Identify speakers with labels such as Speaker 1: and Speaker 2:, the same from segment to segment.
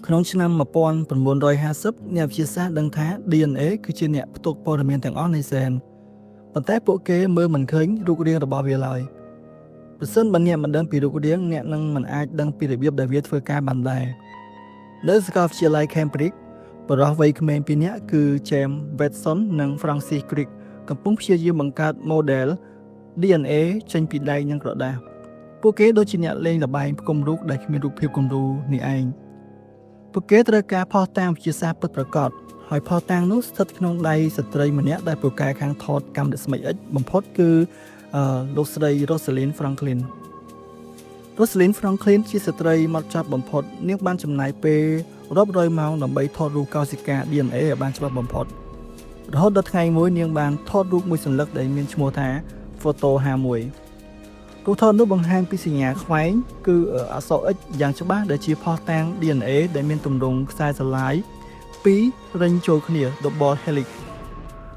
Speaker 1: ក្នុងឆ្នាំ1950អ្នកវិទ្យាសាស្ត្រដឹងថា DNA គឺជាអ្នកផ្ទុកព័ត៌មានទាំងអស់នៃសែនប៉ុន្តែពួកគេមើលមិនឃើញរូបរាងរបស់វាឡើយប្រសិនបើអ្នកមិនដឹងពីរូបរាងអ្នកនឹងមិនអាចដឹងពីរបៀបដែលវាធ្វើការបានដែរនៅសាកលវិទ្យាល័យ Cambridge បុរសវ័យក្មេងពីរនាក់គឺ James Watson និង Francis Crick កំពុងព្យាយាមបង្កើត model DNA ចេញពីដែកនិងក្រដាសពួកគេដូចជាអ្នកលេងល្បែងផ្គុំរូបដែលគ្មានរូបភាពគំរូនេះឯងពួកគេត្រូវការភស្តុតាងវិទ្យាសាស្ត្រពិតប្រាកដហើយភស្តុតាងនោះស្ថិតក្នុងដៃស្ត្រីម្នាក់ដែលពូកែខាងថតកាំរស្មី X បំផុតគឺអឺលោកស្រី Rosalind Franklin។ Rosalind Franklin ជាស្ត្រីម៉ត់ចត់បំផុតនាងបានចំណាយពេលរាប់រយម៉ោងដើម្បីថតរូបកោសិកា DNA ឲ្យបានច្បាស់បំផុតរហូតដល់ថ្ងៃមួយនាងបានថតរូបមួយសន្លឹកដែលមានឈ្មោះថា Photo 51រូបថតនោះបង្ហាញពីសញ្ញាខ្វែងគឺអក្សរ X យ៉ាងច្បាស់ដែលជាភស្តុតាង DNA ដែលមានទម្រង់ខ្សែស្រឡាយពីររេញចូលគ្នា double helix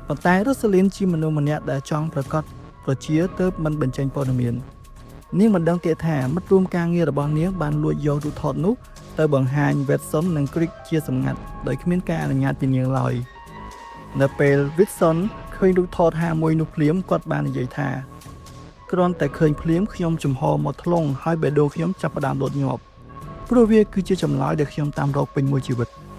Speaker 1: ប៉ុន្តែ Rosalind ជាមនុស្សម្នាក់ដែលចង់ប្រកាសប្រជាទើបមិនបញ្ចេញព័ត៌មាននាងមិនដឹងទៀតថាមិត្តរួមការងាររបស់នាងបានលួចយករូបថតនោះទៅបង្ហាញ Watson និង Crick ជាសម្ងាត់ដោយគ្មានការអនុញ្ញាតពីនាងឡើយនៅពេល Watson ឃើញរូបថត51នោះភ្លាមគាត់បាននិយាយថាគ្រាន់តែឃើញភ្លាមខ្ញុំចំហមកថ្លង់ហើយបេះដូងខ្ញុំចាប់ផ្ដើមលោតញាប់ព្រោះវាគឺជាចម្លើយដែលខ្ញុំតាមរកពេញមួយជីវិត។